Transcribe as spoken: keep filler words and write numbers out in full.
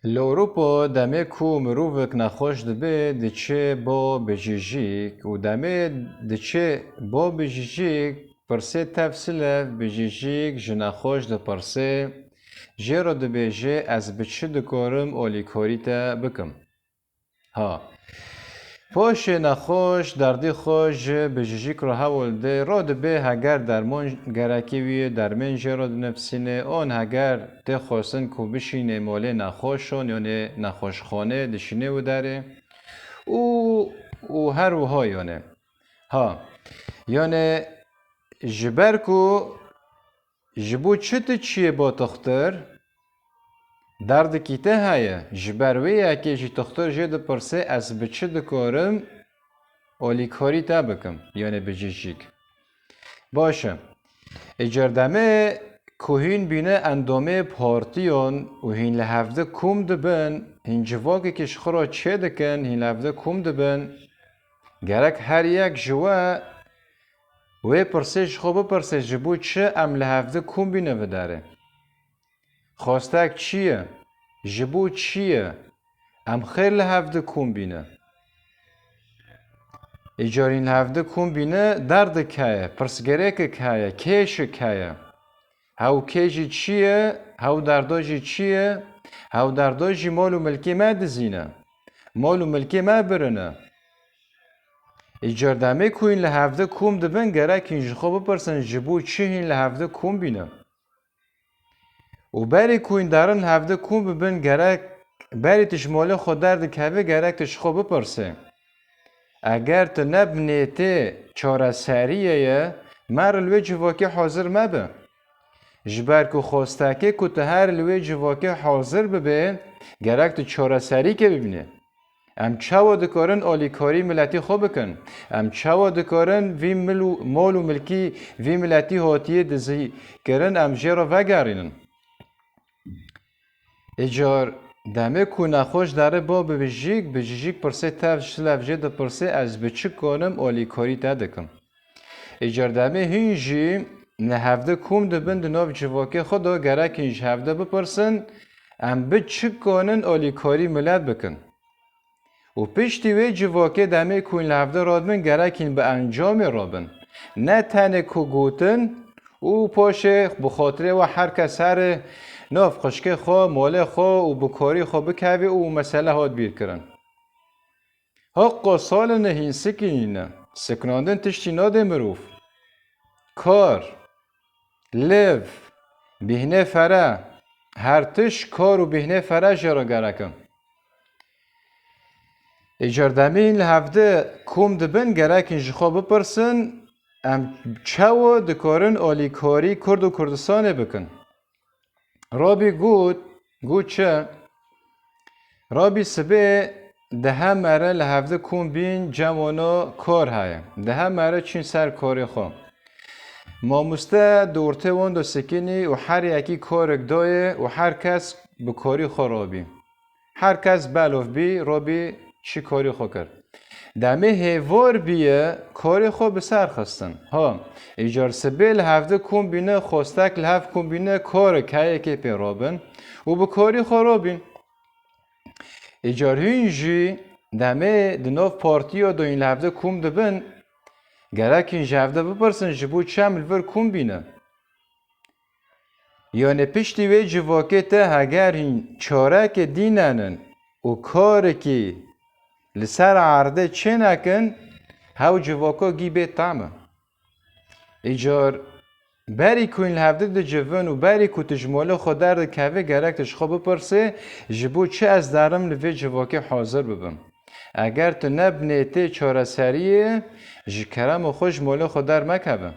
Li Ewropa demê ku mirovek nexweş dibe, diçe bo bijijîk û demê diçe bo bijijîk, pirsê tev silev bijijîk ji nexweş dipirse, jê re dibêje, ez bi çi dikarim alîkarî te bikim? Ha. Paşê nexweş derdê xwe ji bijijîk re hewl dide, radibe heger derman gerekê wî ye, dermên jê re dinivîsîne, an heger tê xwestin ku bişîne malê nexweşan, yanê nexweşxane dişîne û derê û, û her wiha yanê. Ha. Yanê ji ber ku Ji bo çi tu çiyê bo toxtir? Derdikî te heye, ji ber wê yekê jî toxtir jê dipirse, ez bi çi dikarim alîkarî te bikim, yanê bijijîk? Baş e. Îcar demê ku hîn bîne endamê partiyan û hîn li hevdi kom dibin, hîn civakekî ji xwe re çêdikin, hîn li hevdi kom dibin, gerek her yek ji we wê pirsê ji xwe bipirse, ji bo çi em li hevdi kom bîne vê derê? Xwestek çi ye? Ji bo çi ye? Em xêr li hevdi kom bîne? Îcar hîn li hevdi kom bîne, derdek heye, pirsgirêkek heye, kêşek heye. Hew kêşî çi ye? Hew derdo jî çi ye? Hew derdo jî mal û milkê me dizîne. Mal û milkê me birine. Îcar demê ku hîn li hevdi kom dibin, gerek hîn ji xwe bipirsin, ji bo çi hîn li hevdi kom bîne? Û berî ku hîn derin li hevdi kom bibin, gerek berî tu ji malê xwe derdikevî, gerek tu ji xwe bipirse. Eger tu ne bi nêtê çareseriyê ye, mer li wê civakê hazir mebe. Ji ber ku xwestekê ku tu her li wê civakê hazir bibê, gerek tu çareserîkê bibînî. Em çawa dikarin alîkarî miletî xwe bikin? Em çawa dikarin vî mil û, mal û milkî vî miletî hatiye dizîkirin, em jê re vegerînin? Îcar demê ku nexweş dere bo bijijîk, bijijîk pirsê tev silev jê dipirse, ez bi çi kanim alîkarî te dikim? Îcar demê hîn jî li hevdi kom dibin di nav civakê xwe de, gerek hîn ji hevdi bipirsin, em bi çi kanin alîkarî milet bikin? Û piştî wê civakê demê ku hîn li hevdi radibin, gerek hîn bi encamê rabin. Ne tenê ku gotin û paşê bi xatirê we her kes here nav xwişkê xwe, malê xwe û bi karî xwe bikevê û mesele hat bîrkirin. Heqa salê ne hîn sikînîne. Sikinandin tiştî nadê mirov. Kar, lêv, bîhnê fere, her tişt kar û bîhnê fere jê re gerek in. Îcar demîn li hevdi kom dibin, gerek in ji xwe bipirsin, em çawa dikarin alîkarî Kurd û Kurdistanê bikin? Rabî got, got çi? Rabî sibê dehemere li hevdi kom bîn, cemano kar heye. Dehemere çîn ser karê xwe. Mamoste di ortê wan de sikinî û her yekî karek dayê û her kes bi karî xwe rabî. Her kes belov bî, rabî çi karî xwe kir. Demê hêvar bîye, karê xwe bi ser xistin. Ha, îcar sibê li hevdi kom bîne, xwestek li hev kom bîne, karek heyekê pê rabin û bi karî xwe rabîn. Îcar hîn jî demê di nav partiya de hîn li hevdi kom dibin, gerek hîn ji hevdi bipirsin, ji bo çi em li vir kom bîne? Yanê piştî wê civakê te heger hîn çareke dînenin û karekî li ser erdê çênekin, hew civako gî bê tam e. Îcar berî ku hîn li hevdi dicivin û berî ku tu ji molê xwe derdikevî, gerek tu ji xwe bipirsê, ji bo çi ez derim li vê civakê hazir bibim? Eger tu ne bi nêtê çareseriyê, ji kerema xwe ji molê xwe dermekeve.